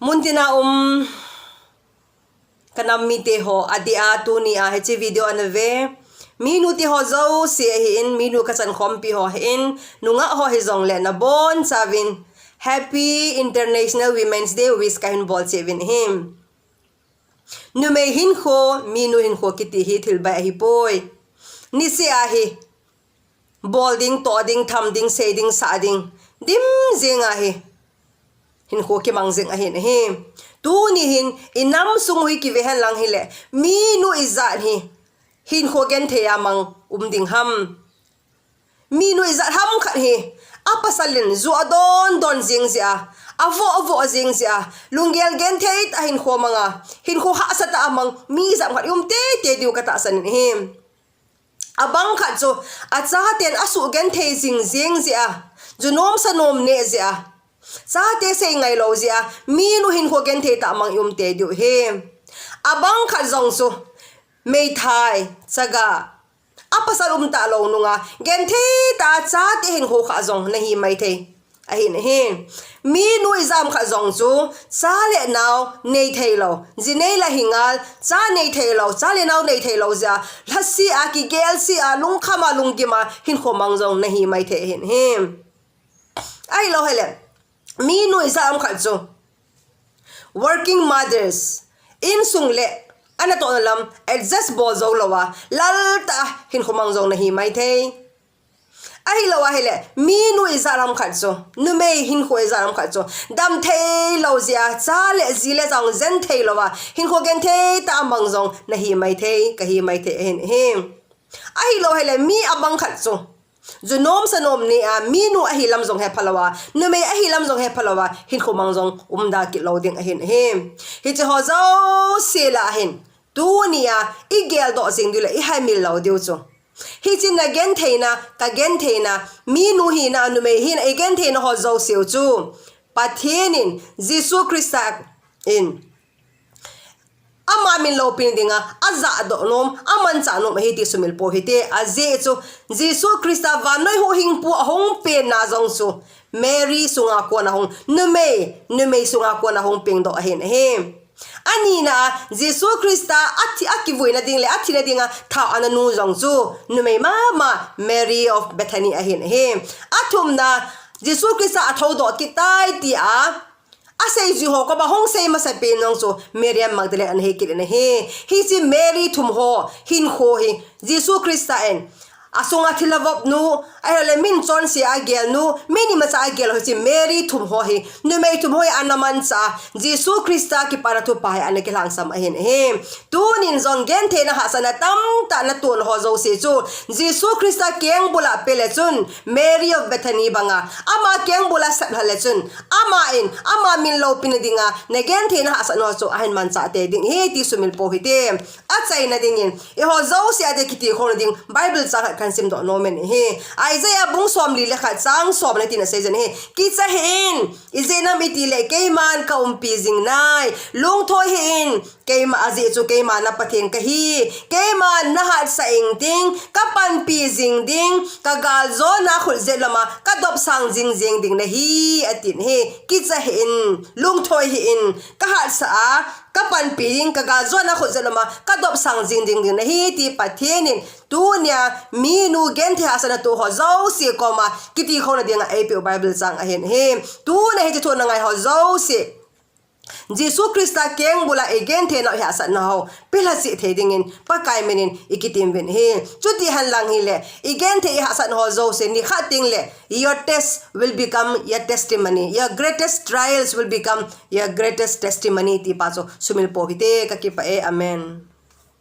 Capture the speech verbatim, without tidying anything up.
Muntina um kanam mite ho, adeh a tunia hiche video ana ve minu te ho jouse ahin, minu kachan khompi ho ahin, nungah ho hijongle nabonchauvin Happy International Women's Day wish kahin bol cheh uvin ahi. Numei hinkho, minu hinkho kiti hi thil bai ahipoi. Niseh a hi bol ding, toh ding, tham ding, sei ding, sah ding, dim jeng ahi. Hinkho kimang jeng ahin ahi. Tuni hin inam sung u hi kive henlang hile, minu ijat hi hinkho genthei a mang um ding ham? Minu ijat ham khat hi apasal in ju adon don jeng jeh a, avoh avoh jeng jeh a, lunggel genthei tah a hinkho mang a, hinkho hahsa tah a mang mi ijat ham khat i um teitei diu katahsan in ahi. Abang khat chu achaten asuh genthei jing jeng jeh a, ju nom sa nom neh jeh a, chate sei ngai lou jeh a, minu hinkho genthei tah a mang i um tei diu ahi. Abang khat jong chu meithai, chaga, apasal um talou nunga genthei tah a chate hinkho khah jong nahi maithei ahin ahi. Minu ijat ham khat jong chu cha le nao nei theilou, ji nei la hi ngal, cha nei theilou, cha le nao nei theilou jeh a, lhase a, kigelse a, lungkham a, lunggim a hinkho mang jong nahi maithei ahin ahi. Ahilou hile, minu ijat ham khat chu working mothers, insung le anatohna lam adjust bol jou lou a, lal tah a hinkho mang jong nahi maithei. Ahilou ahile, minu ijat ham khat chu, numei hinkho ijat ham khat chu, dam theilou jeh a, cha le ji le jong jen theilou a hinkho genthei tah a mang jong nahi maithei, kahi maithei ahin ahi. Ahilou hile, mi abang khat chu ju nom sa nom neh a, minu ahi lam jong hepha lou a, numei ahi lam jong hepha lou a hinkho mang jong umda kit lou ding ahin ahi. Hiche ho jouse lah a hin, tunia igeldoh jeng diu le ihaimil lou diu chu, hiche nagentheina, kagentheina, minu hina, numei hina, igentheina ho jouse u chu Pathen in, Jesu Christa in ama min loupina dinga ajahdoh nom, amanchah nom ahi ti sumil pou hite. Ajeh chu Jesu Christa vannoi huhhingpu ahung penna jong chu Mary sunga kon ahung, numei, numei sunga kon ahung pengdoh ahin ahi. Anina a, Jesu Christa athi, akivuina ding le athina dinga thao ana nu jong chu numei mama Mary of Bethany ahin ahi. Athumna, Jesu Christa athoudoh kit tai tia aseijui ho koma hung sei masapen jong chu Mary Magdalene ana hi kit in ahi. Hiche Mary thum ho hinkho hi Jesu Christa in asunga thilha vop nu, ahiloule min chonse a gel nu, min imacha a gel ho hiche Mary thum ho hi, numei thum ho hi ana manchah a, Jesu Christa kipana thupha hi ana kilhangsam ahin ahi. Tunin jong gentheina hahsatna tamtah natoh ho jouse chu Jesu Christa kengbul a pe le chun Mary of Bethany banga ama kengbul a seplha le chun ama in ama min loupina dinga nagentheina hahsatna ho chu ahin manchah tei ding ahi ti sumil pou hite. Achaina dingin, eiho jouse a dia kiti khouna ding Bible chang khat kahin simdoh nom in ahi. Isaiah bung somli le khat chang som le khat in asei jin ahi. Kicha hih in, ijeh inem itile keiman kaumpi jing nai. Lungthoi hih in, keima, ajeh chu keima na Pathen kahi. Keiman nahatsah ing ting, kapanpi jing ding, kagaljona khut jet lama kadopsang jing jeng ding nahi, atin ahi. Kicha hih in, lungthoi hih in, kahatsah a kapanpi ding, kagaljona khut jet lama kadopsang jing ding ding nahi ti Pathen in tunia minu genthei hahsatna natoh ho jouse koma kiti khouna dinga eipeu Bible chang ahin ahi. Tuna hiche thu nangai ho jouse Jesu Christa kengbul a igentheina ihahsatna ho pelha cheh thei dingin Pakai minin ikitem uvin ahi. Chuti henlang hile, igenthei ihahsatna ho jouse nikhat tengle your test will become your testimony, your greatest trials will become your greatest testimony ti pa chu sumil pou hite. Kakipah e. Amen.